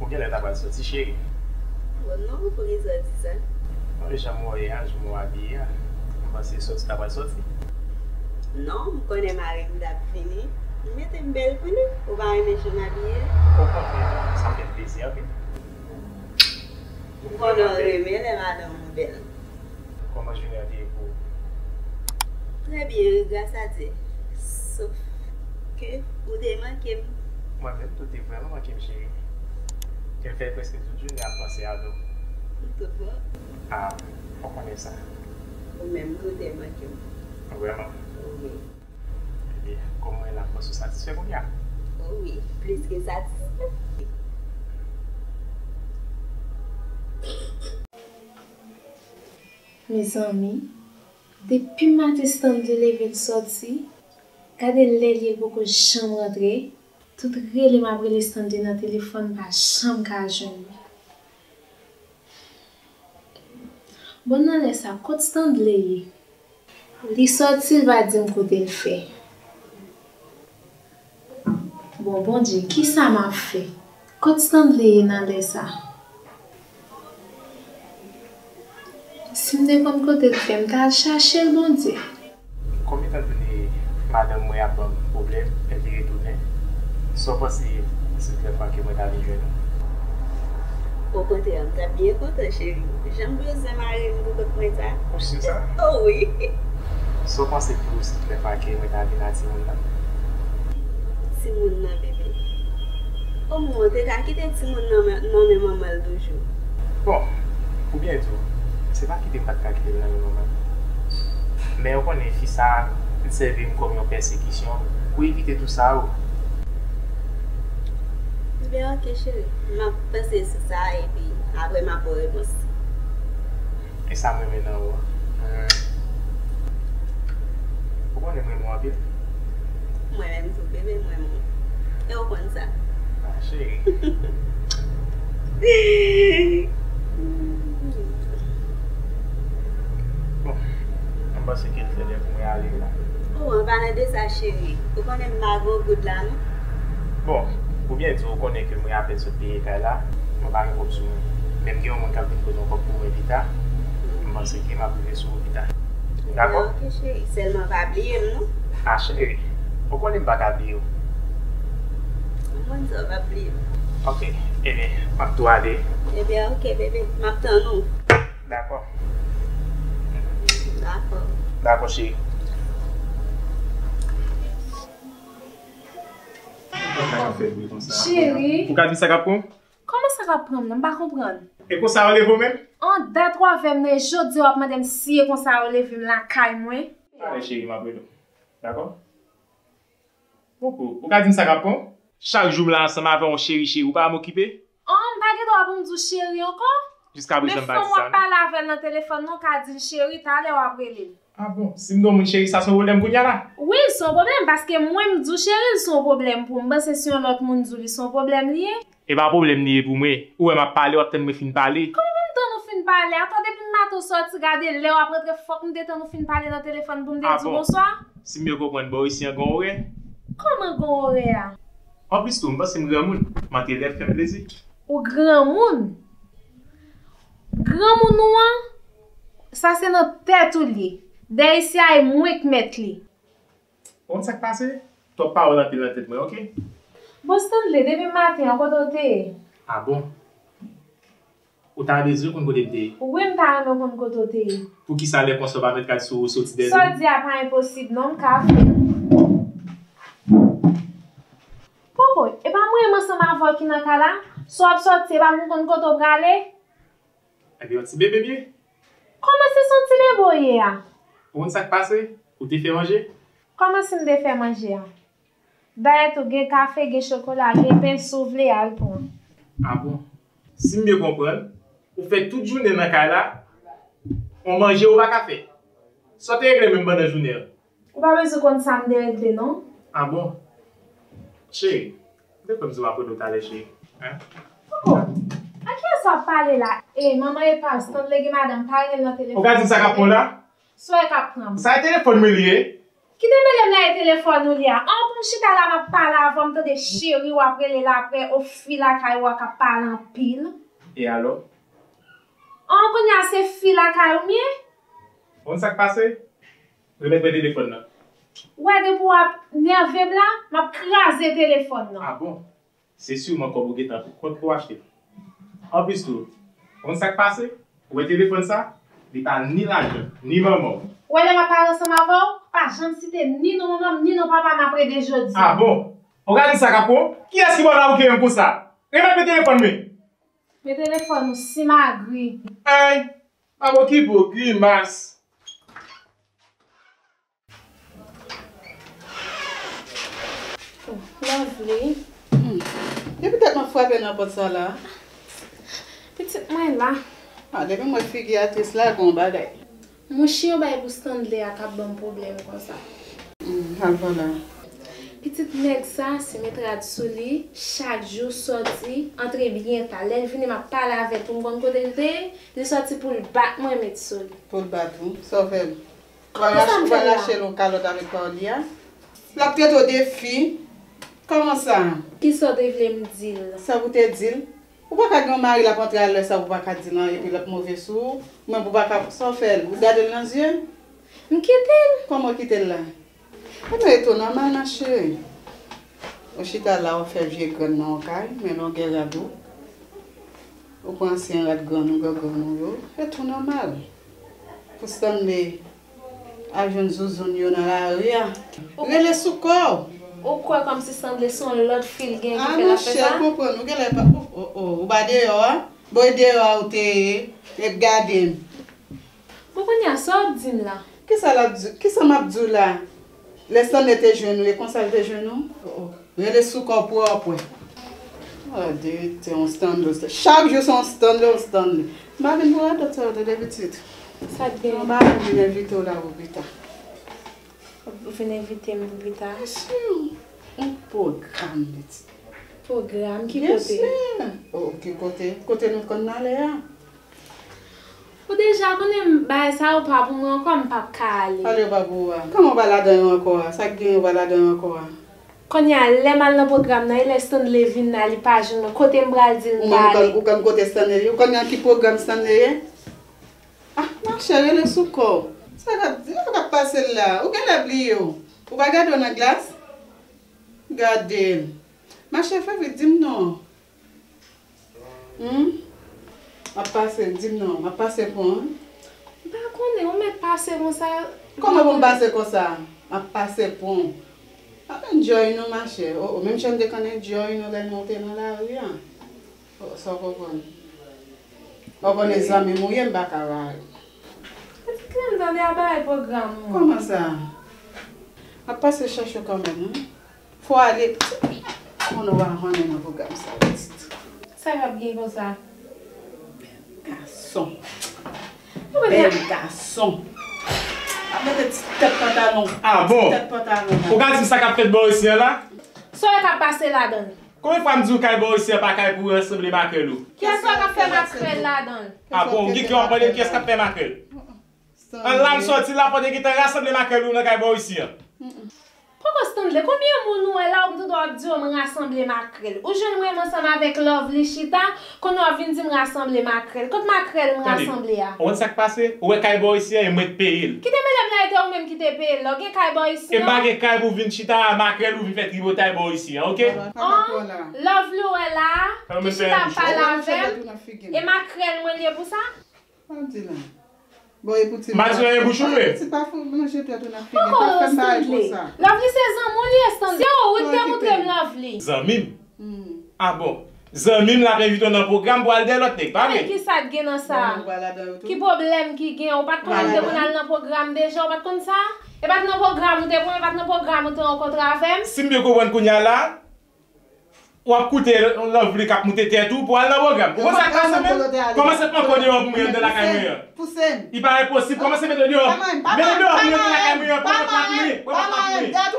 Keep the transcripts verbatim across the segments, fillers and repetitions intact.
Ou genlè ta pral soti, cheri. Bon, non, poukisa w di sa? Bon, jan m wè w ye a, jan m wè w abiye a, m panse soti ta pral soti. Non, m konnen mari m t ap vini. M mete m bèl pou li. Ou pa renmen jan m abiye a? Okontrè, sa fè m plezi anpil. M konnen w renmen lè madanm ou bèl. Kòman jounen an te ye pou ou? Trè byen, wi, gras a Dye. Sof ke ou te manke m. Mwen menm tou, ou te vrèman manke m, cheri. Ke m fè prèske tout jounen ap panse avè w. Tout bon? A, ou konnen sa. Ou menm tou, ou te manke m. Vrèman? Wi. Ebyen, kòm mwen la, m panse w satisfè kounye a? O wi, plis ke satisfè. Mezanmi, depi maten Stanley leve l sòti, gade lè l ye l poko janm rantre. Tout rele m ap rele Stanley nan telefòn, m pa janm ka jwenn li. Bon, nan lè sa, kot Stanley ye? Li sòti, l pa di m kote l fè. Bon, Bondye, kisa m ap fè? Kot Stanley ye nan lè sa? Si m te konn kote l fè, m t al chache l, Bondye. Konbyen tan l vini madanm mwen ap ban m pwoblèm, epi retounen? Sa w panse si l fè pa ke mwen ta vin jwenn ou? Okontrè, m t ap byen kontan, cheri. Jan m bezwen mari m pou kont mwen sa. Ou si sa? O wi. Sa w panse pou si l fè pa ke mwen ta vin a timoun nan? Timoun nan, bebe. Omwen, w te ka kite timoun nan nan men manman l toujou. Bon, pou byen di w, se pa kite m pa t ka kite l nan men manman l. Men ou konnen, fi sa a, li sèvi m kòm yon pèsekisyon pou evite tout sa yo. Ebyen, oke, cheri. M ap panse sou sa, epi apre m ap ba w repons. E sa m renmen nan ou an. Hmm. Ou konnen m renmen w anpil. Mwen menm tou, bebe, m renmen w. E ou konn sa. A, cheri. Bon, m panse ke l fè lè pou mwen ale la. O, an palan de sa, cheri, ou konnen m pa gen yon goud la, non? Bon, pou byen di, ou konnen ke mwen apèn sot peye kay la, mwen pa gen kòb sou mwen. Men m gen yon moun k ap vin pote yon kòb pou mwen pita. M panse ke m ap rive sou ou pita. Dakò? Ebyen, oke, cheri. Sèlman pa bliye m, non. A, cheri, ou konnen m pa ka bliye w. M konn sa, w p ap bliye m. Oke, ebyen, m ap tou ale. Ebyen, oke, bebe, m ap tann ou. Dakò. Dakò. Dakò, cheri. Cheri. Ou ka di sa k ap pran? Kòman sa k ap pran m nan? M pa konprann. E konsa yo leve w menm? An dat w avè m nan, e jodi a w ap mande m si e konsa yo leve m lakay mwen? Talè cheri, m ap rele w. Dakò? Poko, ou ka di m sa k ap pran w? Chak jou m la ansanm avè w, cheri, cheri, ou pa wè m okipe? An, m pa gen dwa pou m di w cheri ankò? Jiskaprezan m pa di sa, non. Men fanm w ap pale avè l nan telefòn nan, w ka di l cheri, talè w ap rele l. A bon? Si m di yon moun cheri, sa se yon pwoblèm kounye a la? Wi, l se yon pwoblèm, paske mwen m di w cheri, l se yon pwoblèm pou m. M panse si yon lòt moun di w li, se yon pwoblèm li ye. E pa pwoblèm li ye pou mwen. Ou wè m ap pale, w ap tann mwen fin pale. Kòman pou m tann ou fin pale? Atò, depi maten w sòti, gade lè w ap rantre, fòk m te tann ou fin pale nan telefòn pou m te di w bonswa? A bon? Si m byen konprann, bò isi an gen orè? Kòman gen orè a? Anplis tou, m panse m granmoun. M antre lè fè m plezi. Ou granmoun? Granmoun ou an, sa se nan tèt ou l ye. Dèyè isi a, e mwen k mèt li. Ou konn sa k pase? Twòp pawòl anpil nan tèt mwen, oke? Bon, Stanley, depi maten an, kote w te ye? A bon? Ou ta bezwen konn kote m te ye? Wi, m ta renmen konn kote w te ye. Poukisa lè konsa w pa mèt rad sou ou soti dèyè do m? Sa w di a pa enposib, non, m ka fè l. Poko, e pa mwen menm ansanm avè w ki nan kay la? Si w ap sòti, e pa pou konn kote w prale? Ebyen, yon ti bebe m ye. Kòman se se yon ti bebe w ye a? Ou konn sa k pase? Ou te fè manje? Kòman si m te fè manje a? Dayè tou, gen kafe, gen chokola, gen pen, si w vle, al pran. A bon? Si m byen konprann, ou fè tout jounen nan kay la, yon manje ou pa ka fè. Sa w te regle menm pandan jounen an? Ou pa bezwen konn sa m te regle, non. A bon? Cheri, m te kwè m sou apre nou talè, cheri. Hein? Oh, a kiyès w ap pale la? E, manman Epal, Stanley gen madanm, pa rele l nan telefòn. Ou ka di m sa k ap pran la? Sa w wè k ap pran m? Sa e telefòn mwen li ye? Kite mele m la e telefòn ou li a. An, pou m chita la m ap pale avè w, m tande cheri w ap rele l apre, o fi lakay ou a k ap pale anpil. E alò? An, kounye a se fi lakay ou m ye? Konn sa k pase? Remèt mwen telefòn nan. Ou wè depi w ap nève m la, m ap kraze telefòn nan. A bon? Se siman kòb ou gentan pou kont pou w achte. Anplis tou, konn sa k pase? Ou wè telefòn sa? Li pa ni lajan, ni manman w. Ou wè lè m ap pale ansanm avè w, pa janm site ni non manman m, ni non papa m apre de jodi. A bon? Ou gade sa k ap pran w? Kiyès ki ba w labouke menm konsa? Remèt mwen telefòn mwen. Men telefòn ou simagri. Ey, pa okipe w, grimas. Lovely. Hmm. E poutèt m ap frape nan pòt sa la? Pitit mwen la. Ah, depi m wè figi a tris la, gon bagay. Mouch yo bay pou Stanley a k ap ban m pwoblèm konsa. Hmm, al vwala. Pitit nèg sa, si met rad sou li, chak jou sòti, antre byen ta. Lè l vini, m ap pale avè l pou m konn kote l te ye, li sòti pou l bat mwen met sou li. Pou l bat ou? Sa w fè l? Ou pa rache, ou pa rache l yon kalòt avèk pawòl li a? L ap trete w de fi. Kòman sa? Kisa w te vle m di l? Sa pou w te di l? Ou pa ka gen yon mari l ap antre a lè sa pou w pa ka di l anyen epi l ap move sou ou. Mwen pou w pa ka, sa w fè l? Ou gade l nan zye? M kite l. Kòman w kite l la? Ebyen, e tou nòmal, ma cheri. Ou chita la, w ap fè vye grann nan yon kay, men longè rad ou. Ou pran ansyen rad grann ou, gran grann ou yo. E tou nòmal. Pou Stanley al jwenn zouzoun yo nan lari a. Rele sou kò w. Ou kwè kòmsi Stanley se yon lòt fi l gen ki fè l ap fè sa? Ah, ma chère, konprann. Ou genlè pa, oh, oh, oh, ou pa deyò a? Bon, e deyò a ou te ye, ret gade m. Bon, kounye a, sa w ap di m la? Kisa l ap di, kisa m ap di w la? Lè Stanley te jwenn ou, e konsa l te jwenn ou? Oh, oh. Rele sou kò w pou w wè. Ah, direktè, yon Stanley, chak jou se yon Stanley, yon Stanley. M pa vin pou radòt sa yo, tande pitit. Sa k gen? M pa vin envite w la pou pita. Ou vin envite m pou pita? Byen si, yon pwogram, pitit. Pwogram? Ki kote? Byen si. Oh, ki kote? Kote nou t konn ale a. Ou deja konnen bagay sa yo pa pou mwen ankò, m p ap ka ale. Ale yo pa pou ou a. Kòman w pa ladan yo ankò a? Sa k gen yo pa ladan yo ankò a? Kounye a, lè m al nan pwogram nan, e lè Stanley vin la, li pa jwenn mwen. Kote m pral di l m pale? Ou konn, ou konn kote Stanley ye? Ou konn nan ki pwogram Stanley ye? Ah, ma chère, rele sou kò w. Sa k ap, sa k ap pase l la? Ou genlè bliye w. Ou pa gade w nan glas? Gade l. Ma chère, fè vit, di m non. Hmm? M ap pase, di m non, m ap pase pon an. M pa konnen, ou mèt pase konsa. Kòman pou m pase konsa? M ap pase pon. M ap enjoy nou, ma chère. Oh, oh, menm jan m te konn enjoy nou lè nou te nan lari a. Oh, sa w konprann? Ou konnen zanmi m ou ye, m pa ka vare. Pitit, kle m tande a bay pwogram ou. Kòman sa? M ap pase chèche w kanmenm, wi. Fò ale, pitit. Moun ou pa konnen nan pwogram sa, pitit. Sa k ap gen konsa? Gason. Bèl gason. Ap mete ti tèt pantalon. Ah bon? Ti tèt pantalon la. Ou ka di m sa k ap fèt bò isi a la? Sa w wè k ap pase ladan l? Konbyen fwa m di w kay bò isi a pa kay pou w ransanble makrèl ou? Kiyès sa k ap fè makrèl ladan l? Ah bon, ou gen kè w ap mande m kiyès k ap fè makrèl? An la m sòti la, pandan gentan rasanble makrèl ou nan kay bò isi an. Poko Stanley, konbyen moun ou wè la ou m tande w ap di yo m rasanble makrèl? Ou jwenn mwen menm ansanm avèk Lovely chita, kounye w ap vin di m rasanble makrèl. Kot makrèl m rasanble a? Ou konn sa k pase? Ou wè kay bò isi an, e mwen k peye l. Kite mele m la, e te ou menm ki te peye l la. Ou gen kay bò isi an? E m pa gen kay pou vin chita a makrèl ou vin fè tripotay bò isi an, oke? An, Lovely ou wè la a, ki chita ap pale avè m, e makrèl mwen l ye pou sa? Pa di la. Bon, e pou ti... Makrèl e bouch ou vle? Ti pa fou manje tèt ou nan figi. Pa fè m bagay konsa. Lovely se zanmi w li ye, Stanley. Se ou wi ki te montre m Lovely. Zanmi m? Ah bon. Zanmi m l ap envite w nan pwogram pou al dèyè lòt nèg, pa vre? Men kisa k gen nan sa? Ki pwoblèm ki gen? Ou pa t konnen m te konn al nan pwogram deja, ou pa t konn sa? E pa t nan pwogram ou te pran, e pa t nan pwogram ou te rankontre avè m? Si m byen konprann kounye a la, w ap koute Lovely k ap moute tèt ou pou al nan pwogram. Ou konn sa k pase menm? Kòmanse pran kò deyò pou mwen anndan lakay mwen an. Li pa enposib, kòmanse mete deyò. Mete deyò pou mwen anndan lakay mwen an, pran kò pou mwen. Pran kò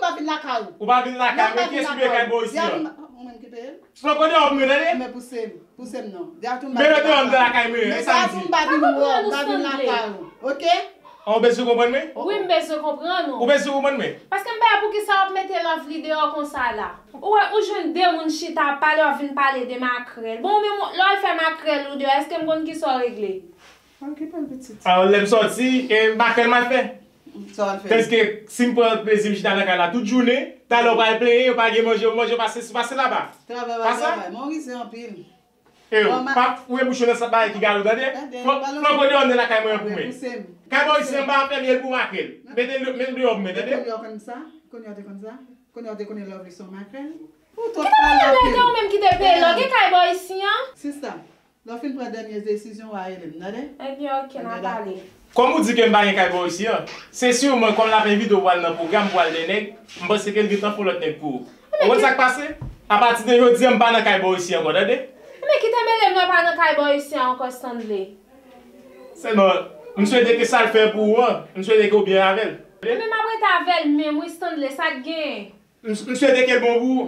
pou mwen. Ou pa vin lakay mwen, kiyès ki peye kay bò isi an? Pran kò deyò pou mwen, tande? Mete deyò anndan lakay mwen an, e sa m di. Ou bezwen konprann mwen? Wi, m bezwen konprann ou. Ou bezwen konprann mwen? Paske m pa wè poukisa w ap mete Lovely deyò konsa la. Ou wè, ou jwenn de moun chita ap pale, w ap vin pale de makrèl. Bon, ou menm, lè w al fè makrèl ou deyò, èske m konn kisa w regle? Okipe l pitit. Alò, lè m sòti, e makrèl m al fè? Sa w al fè? Tandis que si m pran plezi m chita nan kay la tout jounen, talè w pral plenyen, yo pa gen manje, yo manje, yo pase, pase laba. Travay w al travay, men w rize anpil. E yo, pa foure bouch ou nan sa bagay ki galo, tande? Flank ou deyò anndan lakay mwen an pou mwen. Kay bò isi an m pa fèmen l pou makrèl. Mete l deyò pou mwen, tande? Kounye a w konn sa? Kounye a w te konn sa? Kounye a w te konnen Lovely se yon makrèl? Ou twò pale anpil. Ki te mande ou menm ki te peye lòge kay bò isi an? Sista, lè w fin pran dènye desizyon w a rele m, tande? Ebyen oke, n a pale. Kòm ou di ke m pa gen kay bò isi an, se siman kòm l ap envite w pou al nan pwogram, pou al dèyè nèg, m panse ke l gentan fè yon lòt nèg pou ou. Ou konn sa k pase? Apati de jodi a, m pa nan kay bò isi ankò, tande? Ebyen kite mele m nan pa nan kay bò isi a ankò, Stanley. Sèlman, m swete ke sa l fè pou ou an, m swete ke w byen avè l. Ebyen m ap rete avè l menm wi, Stanley, sa k genyen? M swete ke l bon pou ou.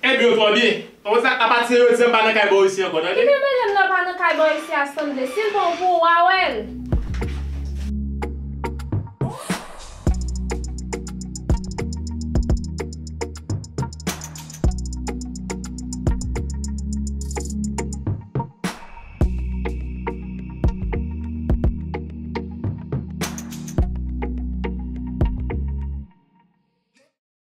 Ebyen ou twò byen. Ou konn sa, apati de jodi a m pa nan kay bò isi ankò, tande? Kite mele m nan pa nan kay bò isi a, Stanley. Si l bon pou ou, w a wè l.